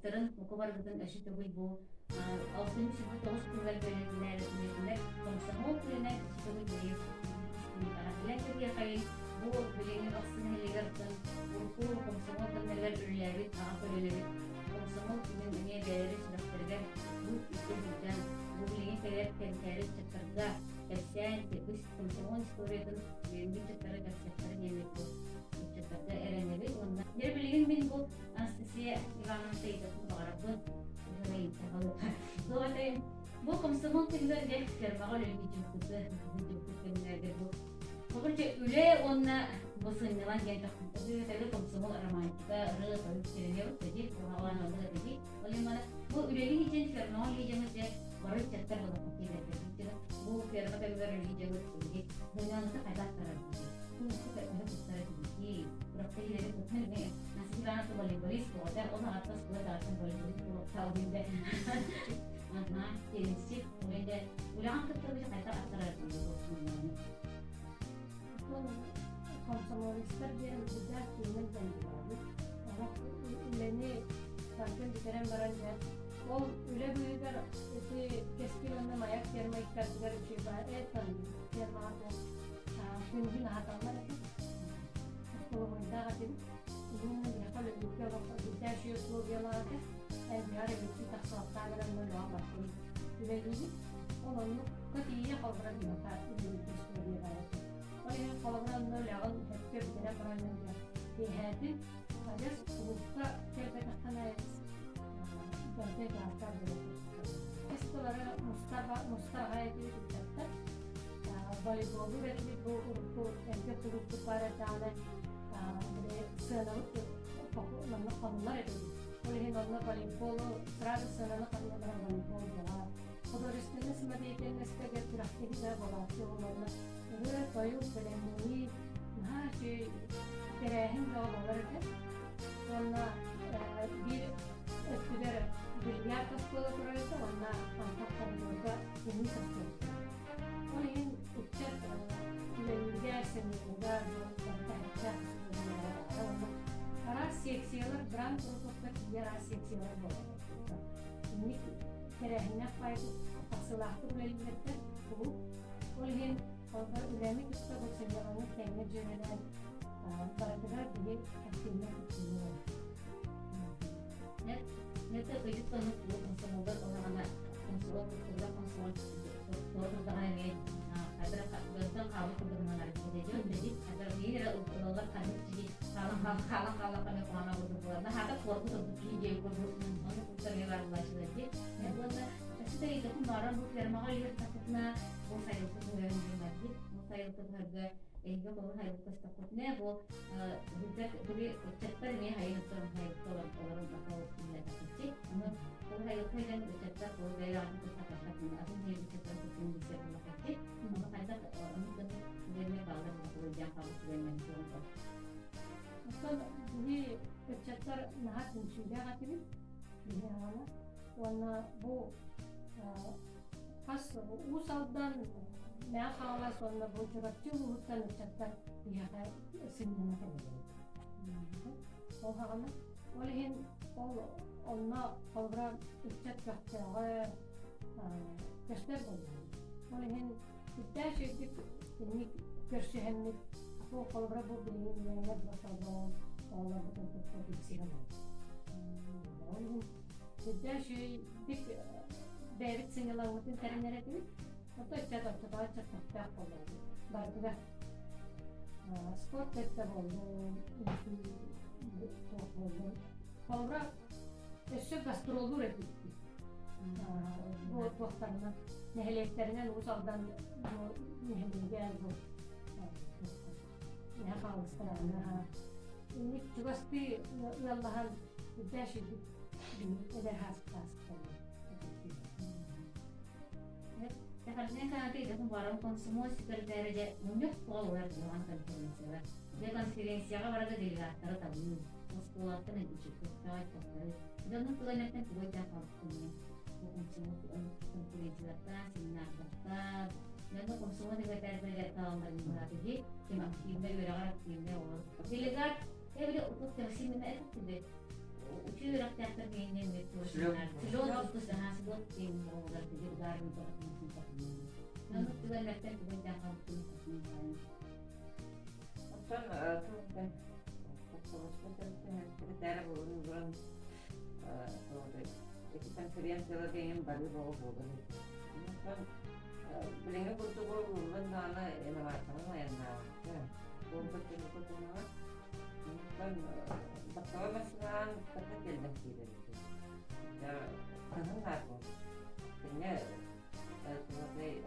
ыҥырбыттарын бука барыгытын өссө төгүл бу 69 күнүгэр бэлиэтинэр комсомол күнүнэн өссө төгүл бэйэ эҕэрдэлээн кэбиэхэйин. Бу билиҥҥи Бахсы нэһилиэгэр урукку комсомол кэмнэригэр үлэлээбит аҕа көлүөнэбит комсомол күнүн эмиэ бэйэлэрин сүрэхтэригэр куруук илдьэ сылдьан, бу билиҥҥи кэлэр кэнчээри ыччаттарга кэпсээн, комсомол историятын бүгүҥҥү ыччаттары кэпсиэхтэрэ диэммит бу ыччаттарга эрэнэбит уонна дьэ билигин мин бу Анастасия Ивановна ыйытыахпын баҕарабын. Бу комсомол күнүгэр дьэ фермаҕа үлэлии дьылбыты, дьылбыт кэмнэргэ бу Короче, үлэ уонна бу сынньалаҥ диэн тахсыбыта комсомол романтика, ырыа, тойук сиринэ тэди, уһаҕалаан ыллык этэди. Ол имана бу үлэлии дьэн фермаҕа үлэлии дьэҥит дьэ бары ыччаттар булаппыт диэбэттэр. Бу ферма кэмигэр үлэлии дьэҥит биһиги сынньалаҥы хайдах тарар туусту төһө туттар этибитий? Күрэхтэһиилэри кытта Настя Ивановна волейболист оҕото, ол аҕата оскуола таҕыстан волейболист буолуохтаах дииллэр. Аха, теннисчик, үлэ үлэҕин кытта били хайдах аттарар сынньалаҥы? Комсомолецтар диэн үрдээх түүнүн тэнийбит. Олох үлэни барытын бүтэрэн баран дьэ, ол үлэ быыһыгар ити Кэскил уонна Маяк ферма иккардыгар үчүгэй фермаҕа күнгүн аһаталлар этэ. Остолобуойдаах этим. Уһун биһиэхэ үлэлииргэ олоххо үрдээх үчүгэй условиялаах этэ. Элбэҕэр эбиттии тахсыбаттаах гынан үлэҕэ бардым. Үлэлиибит. Ол оннукка тиийэ холобура биһиэхэ үлэлииргэ условия баар этэ. Ол иһин холобура онно үлэҕин сөпкө бүтэрэн баран киэһээтин адьас кулуупка кэлбэтэххинэ дьонтон ытааттар буолар. Тылары мустар мустар аҕай этибит ыччаттар. Волейболлуур этибит бу урукку эргэ кулууппут баар эрдэҕинэ били сыанабыт манна хоннулар этибит. Ол иһин онно волейболу сразу сыананы ханна баран волейбол буолар. Художественнай самодеятельностьга күрэхтэһии да буолааччы ол онно ырыа, тойук, бэлэмнэнии наһаа үчүгэй тэрээһин бөҕө буолар этэ. Уонна биир өттүгэр бильярд оскуола турар этэ уонна антах коридорга теннис оскуола. Ол иһин ыччат үлэлииргэ, сынньанарга барыта уонна араас секциялар, грант курдуктар тиийэ араас секциялар буолаллар. Инник тэрээһиннээх баайы тахсыылаахтык үлэлииллэртэн кулууп. Ол иһин холобур үлэни кытта бу сынньалаҥы тэҥҥэ дьүөрэлээн барытыгар биһи активнай кыттыыны ылабыт. Это ыйыттанып комсомолдар олаҕана комсомол куттугура комсомол туордурдаҕына эмиэ хадара дьонтон хаалбыт курдугуналар дьон дэди хадара биир эрэ ылаллар ханнык киһи хаалан хаалан хаалан хаалан куһаҕана курдук буолар наһаата куорбут ордук киһи диэн курдук ону куттар эмиэ баар булааччылар дии уонна өссө да ыйытыкым бааран бу фермаҕа үлэлиир тахсытына бу сайылыкка көһөрөн диэн бар дии бу сайылыкка көһөргө эһиги холобур сайылыкка көстөххүтүнэ бу Билбэт били ыччаттар эмиэ хайын оттон хайылыкка олорон ата Ону ол хайылыкка илэн ыччаттар ол бэйэлэҕин кытта хаттатын атын киһи ыччаттар кытта билсэр буоллахаччы. Ону хайдах ону кытта түгэннэр бааллар буолла хаалбыт түгэннэр туон Оттон биһи ыччаттар наһаа түмсүүлээх этибит биһи аҕала уонна бу хас Уус Алдан Мэҥэ Хаҥалас уонна бу Чурапчы улууһуттан ыччаттар биһиэхэ сынньана кэлэллэр. Ол хаҕана ол иһин ол онно холобура ыччат көхтөөҕө көстөр буолла. Ол иһин сүрдээх үчүгэйдик инник көрсүһэммит бу холобура бу билигин үөрэнэр босоллоон оҕолорбутун кытта билсиһэн ол иһин сүрдээх үчүгэйдик бэйэбит сынньалаҥмытын тэринэр этибит. Ото ыччат оччотооҕу ыччат көхтөөх буоллаҕа барытыгар спорт өттө буоллун, туох буоллун. Холобура, өссө гастроллуур этибит. Бу туохтарынан, нэһилиэктэринэн Уус Алдан бу нэһилиэгэ бу нэһэ хаалыстараҥҥа инник чугастыы ыаллаһан үрдээх сүрдүк эдэр хаастаастар. Тэхэрдинэн санаата идэтин баран комсомол секретаря дьэ мунньах туолар буолан конференцияҕа. Дьэ конференцияҕа барарга делегаттары талыы, оскуолаттан эдичиктаах тахтары, дьонун туганнартан тугу өйдөөн хаалбыккын бу комсомол конференциялартан, семинардартан, дьонно комсомол секретарьдары талалларын быһаатыһы, ким активнай үөрэҕэр активнай олор. Делегат эбили утук тахсимина этиктибит. Үчүгэй үөрэхтээхтэр миэннэн Слет отпус аһаа слет диэн оҕолор биги удар Оннук түгэннэртэн түгэнтэн халыптын Оттон туохтан секретарь буолан туран ити конференцияла деген бары боҕо буолар. Оттон билиҥҥи курдук ол ыллан даҕаны инновациянан айаннаабакка буолбут курдук Оттон баттаҕа массыынаан кытта кэллэм киирэр этим. Кыһын баар буолбут. Кэннэ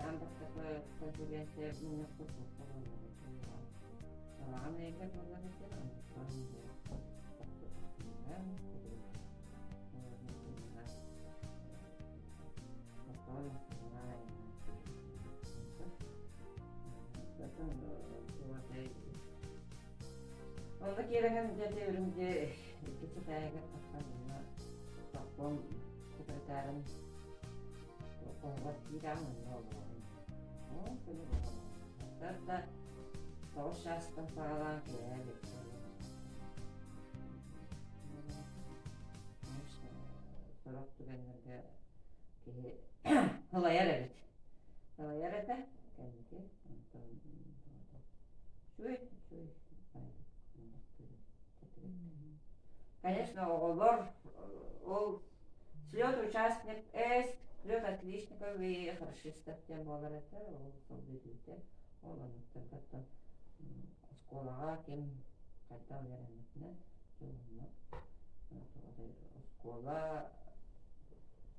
аан бастакы конференция мунньахпыт туохха буолла Балаҕан ыйга буолар этэ, онтон Онно киэрэҥэн дьэ үрүҥ дьиэ икки сэтээһигэр тахсан онно партком секретарын хоһугар киирэҕин онно олороҕун. Ол күнү буолан да тоҕус чаастан саҕалаан киэһэ бүттэ. Конечно, сорох түгэннэргэ киһи ылайар эбит. Ылайар этэ кэнники. Онтон үчүгэй, үчүгэй Конечно, оҕолор ол слет участник слет отличников и хорошистов диэн буолар этэ, ол сыл бүтүүтэ. Ол оннуктан оскуолаҕа ким хайдах үөрэммитинэн дьэ онно оскуола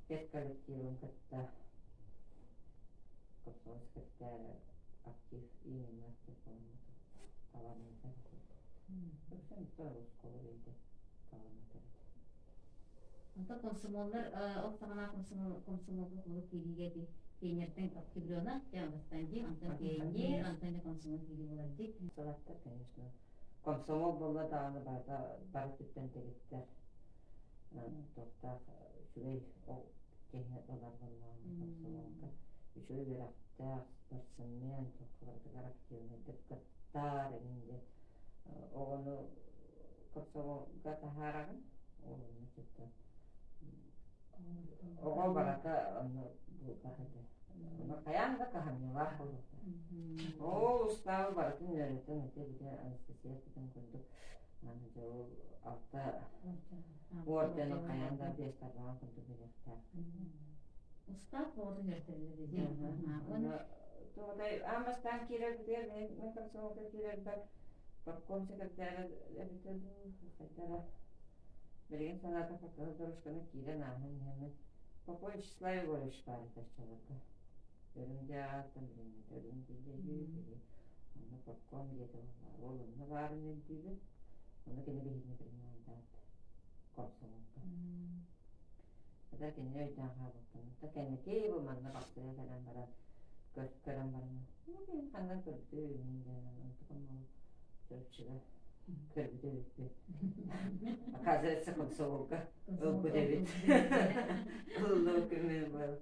педколлективын кытта комсомол секретарь актив именно талан этэр. Үксүн оскуола бэйэтэ талан этэр. Онтон комсомоллар ол саҕана комсомолга холу киириигэ ити пионертан октябренок, дьэ дии, онтон пионер, онтон комсомол киирии буолар дии. Салаттар, конечно. Комсомол буолла даҕаны барыта бары өттүттэн тэгиттэр. Туохтаах үчүгэй киһи ылар буоллаҕына комсомолга үчүгэй үөрэхтээх, спортсмен, туохха барытыгар активнайдык кыттар эҥин диэн оҕону комсомолга таһаараҕын. Ол онно сөптөөх. Оҕо барыта онно булбат этэ. Онно хайаан да кыһамньылаах буолуохтаах. Ол устаабы барытын үөрэтэн ити били Анастасия эппитин курдук аны дьэ ол алта ордены хайаан да биэс тарбаҕын курдук билиэхтээх. Устаап оҕотун үөрэтэллэр дии. Онно туодай аан бастаан киирэрбитигэр мин мин комсомолга киирэрбэр партком секретаря эбитэ дуу хайдара Билигин санаатахха кыһыл дорожканы киирэн ааһан иһэммин Попов Вячеслав Егорович баар этэ оччолорго. Өрүҥ дьиэ ааттан билиҥҥитэ өрүҥ дьиэ дии онно партком диэтэ буолла. Ол онно баарын өйдүүбүн. Ону кини биһигини принимайдаат комсомолга. Это кинини өйдөөн хаалбыппын. Это кэнники бу манна бахсыйа кэлэн баран көрөн баран ну ханна көрдүү мин диэн онтукам ол Чурапчыга көрбүт эбиппин. Оказывается, комсомолга ылбыт эбит. Ыллым күммүн был.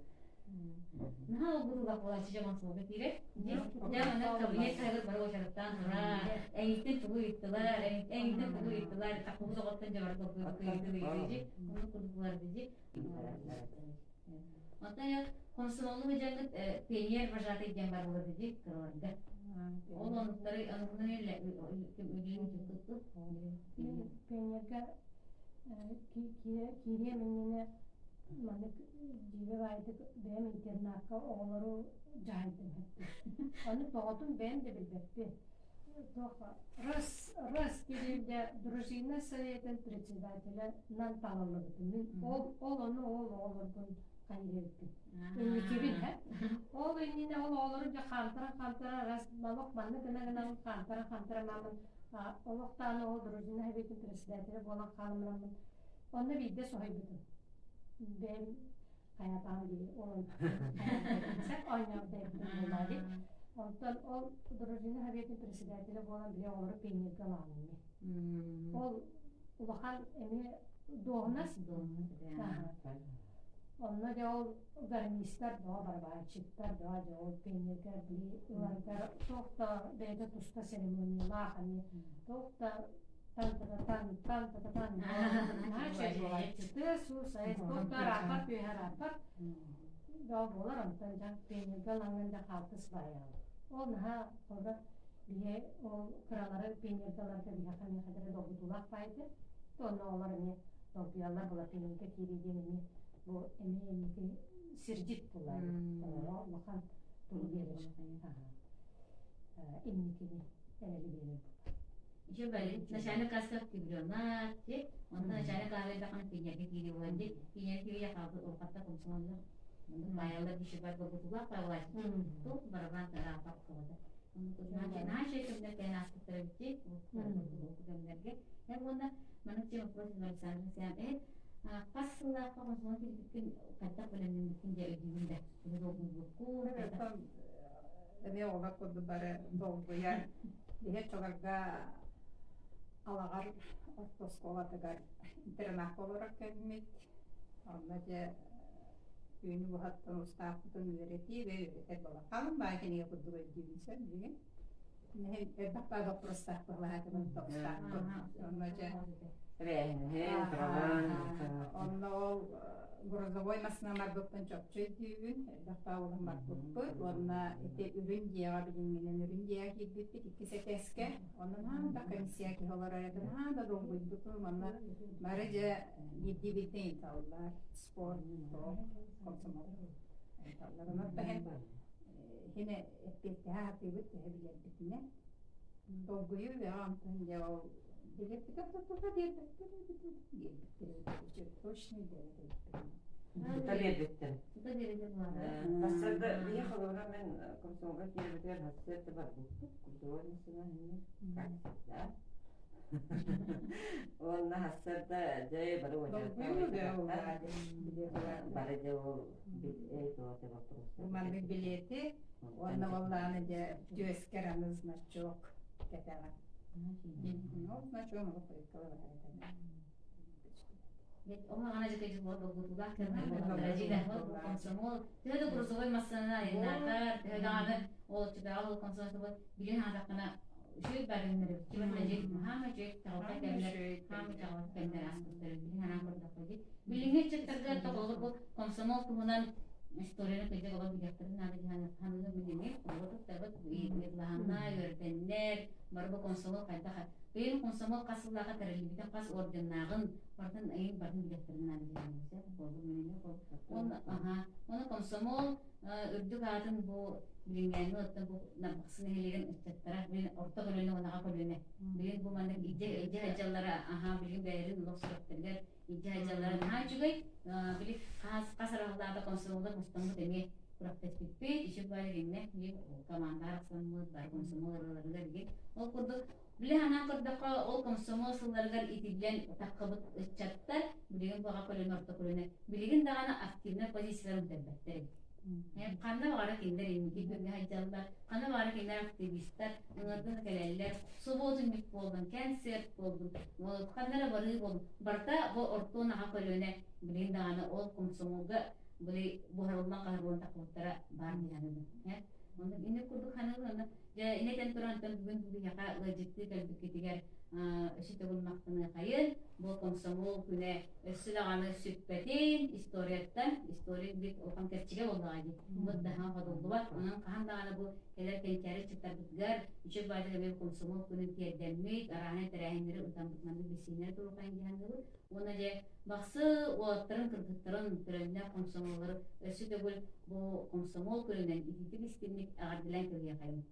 Наһаа олгуруулаах буолааччы дьэ комсомолга киирэр. Дьэ манна кабинет таһыгар бары уочараттаан турар. Эйигиттэн тугу ыйыттылар, эйигиттэн тугу ыйыттылар, аккубут оҕоттон дьэ барыта ыйытыы ыйытыы оннук курдук булар дии. Оттон комсомоллуу сылдьаҥҥыт пионер вожатый диэн бар буолар дии кыраларга. Ол оннуктары оннуктары Пионерга киириэм иннинэ маннык дьиибэ баайдык бэйэм интернакка оҕолору дьаһайдым. Ону тоҕотун бэйэм да билбэппин. Туох раз раз кириилдэ дружина советын председателинэн талыллыбытым. Мин ол ол ону ол оҕолорбун хайыыбыппын. Инникибин Ол иннинэ ол оҕолору дьэ хаамтара-хаамтара раз балок маннык гына гынан хаамтара-хаамтара маамын олохтоон ол дружина советын председателэ буолан хаалыммын. Онно биирдэ соһуйбутум. Бэйэм хайатаан дии ол оонньообута эбитин буоллаа дии. Онтон ол дружина советын председателэ буолан били оҕолору пионерга ылаҕын Ол улахан эмиэ дуоһунас. Онно дьэ ол гарнистар бөҕө барабанщиктар бөҕө дьэ ол пионерга били ыларгар туох да бэйэтэ туспа церемониялаах эмиэ туох да Тан та тан тан та тан наһаа үчүгэй буолааччы. Тыас-уус айас туох да арааппат үөһэ арааппат. Бөҕө буолар онтон дьэ пионерга ылаҥҥын дьэ хаалтыс баайаҕын. Ол наһаа холобура биһи ол кыралары пионерга ыларга биһиэхэ эмиэ хайдах эрэ долгутуулаах баайда. Онно оҕолор эмиэ долгуйаллар буолар пионерга киирии диэн эмиэ бу эмиэ инники сирдьит буолар. Улахан тугу биэрэр инникини эрэли биэрэр буолар. Еще бали начальник класска октябренок, онтон начальник класска дахан пионерга киири буолан ди пионер киири хаалбыт улахатта комсомоллар маялар еще бар долгутуулаах павлач ту барабан тараапак тоҕото наша кэмнэр кээн ааспыттара бити кэмнэргэ уонна маннык тем вопрос Александр Сян хас сыллаахха комсомол киирбиккин хайдах бэлэмнэммиккин дьэ өйдүүгүн да төһө долгуйбуккун? Эмиэ оҕолор курдук бары долгуйар. Биһи оччолорго Алаҕар орто оскуолатыгар интернакка олорор кэммит. Онно дьэ түүнү быһаттан устаахпытын үөрэтии бэйэ үөрэтэр буолан хаалым баай кинигэ курдук өйдүүбүн сөп билигин. Элбэх баа боппуруостаах быһалаатыбын топстаахпын. Онно дьэ Онно ол грузовой массыына барбыппын чопчу өйдүүбүн, элбэх баалаһан барбыппыт уонна ити үрүн дьиэҕэ билиҥҥинэн үрүн дьиэҕэ киирбиппит иккис этээскэ. Онно наһаа да комиссия киһи олорор этэ, наһаа да долгуйбутум. Онно бары дьэ биирдии-биирдэ ыйыталлар, спорт, комсомол ыйыталлар. Онон иһин эппиэттэһэ сатыыбыт төһө билэрбитинэн. Долгуйуу бөҕө онтон дьэ ол билэрбитэ тута биэрбэттэр биэрбиттэр точно диэбит. Тута биэрбиттэр. Тута биэрбиттэр. Сарсыарда биһи холобура мен комсомолга киирбитигэр сарсыарда барбыппыт. Культура национальный, как всегда. Уонна сарсыарда дьэ бары бары дьэ ол Маннык билиэти уонна буоллаҕына дьэ түөскэр аны значок кэтэҕин. Ол значок олох прикола баар этэ. Оһоҕона дьэ долгутуулаах комсомол төһө да грузовой массыына айаннаатар төһө даҕаны ол оччотооҕу ол комсомол билин аатаххына үчүгэй барыннар кимэн дьэ хаама үчүгэй чаҕылхай кэмнэр хаама чаҕылхай кэмнэр ааспыттар билин анаан көрдөххө дии билиҥҥи ыччаттарга тоҕолор бу комсомол туһунан историяны кыдьык олох билиэхтэрин наада диэн ханыгы билиҥҥи оҕо туттабыт ыйытылаһанна үөрдэннэр бары бу комсомол хайдах быйыл комсомол хас сыллааҕа тэриллибитин хас орденнааҕын бартын ыйын барын билиэхтэрин наада диэн болбу билиҥҥи он аха оны комсомол үрдүк аатын бу билиҥҥээҥҥи оттон бу Нарбахсы нэһилиэгин ыччаттара билин орто көлүөнэ уонна аҕа көлүөнэ билин бу маннык илдьэ илдьэ сылдьаллара аха билин бэйэлэрин олох сүрэхтэригэр илдьэ сылдьаллара наһаа үчүгэй. Били хас хас араллаата комсомоллар мустаммыт эмиэ күрэхтэспиппит үчүг баары гиннэ биир команда арахсаммыт бары комсомол ырыаларыгар игин ол курдук били ханаан көрдөххө ол комсомол сылларыгар итиллэн таххыбыт ыччаттар билигин бу аҕа көлүөнэ орто көлүөнэ билигин даҕаны активнай позицияларын бүтэрбэттэр эбит. Ханна баҕара кинилэр инники күҥҥэ сылдьаллар, ханна баҕара кинилэр активистар, ыҥырдын кэлэллэр, субуотунньук буоллун, концерт буоллун, ханна эрэ барыы буоллун, барыта бу ортуон аҕа көлүөнэ билигин даҕаны ол комсомолга били буһарыллан хаһырыллан тахсыбыттара баар дии саныыбын. Онно инник курдук саныыбын, онно дьэ инэ этэн туран бүгүн биһиэхэ ыалдьыттыы кэлбиккитигэр өссө төгүл махтаныахайын. Бу комсомол күнэ өссө даҕаны сүппэтин историяттан, история бит улахан кэрчигэ буоллаҕа дии. Бу даһан хотуллубат. Онон хаһан даҕаны бу кэлэр кэнчээри ыччаттарбытыгар үчүгэй баайдык эмиэ комсомол күнүн тиэрдэммит, арааһынай тэрээһиннэри ытаммыт маннык билсииннэри туруохайын диэн саныыбыт. Уонна дьэ Бахсы уолаттарын, кыргыттарын төрөннөх комсомоллары өссө төгүл бу комсомол күнүнэн итиитик истинник эҕэрдэлээн кэлиэхэйин.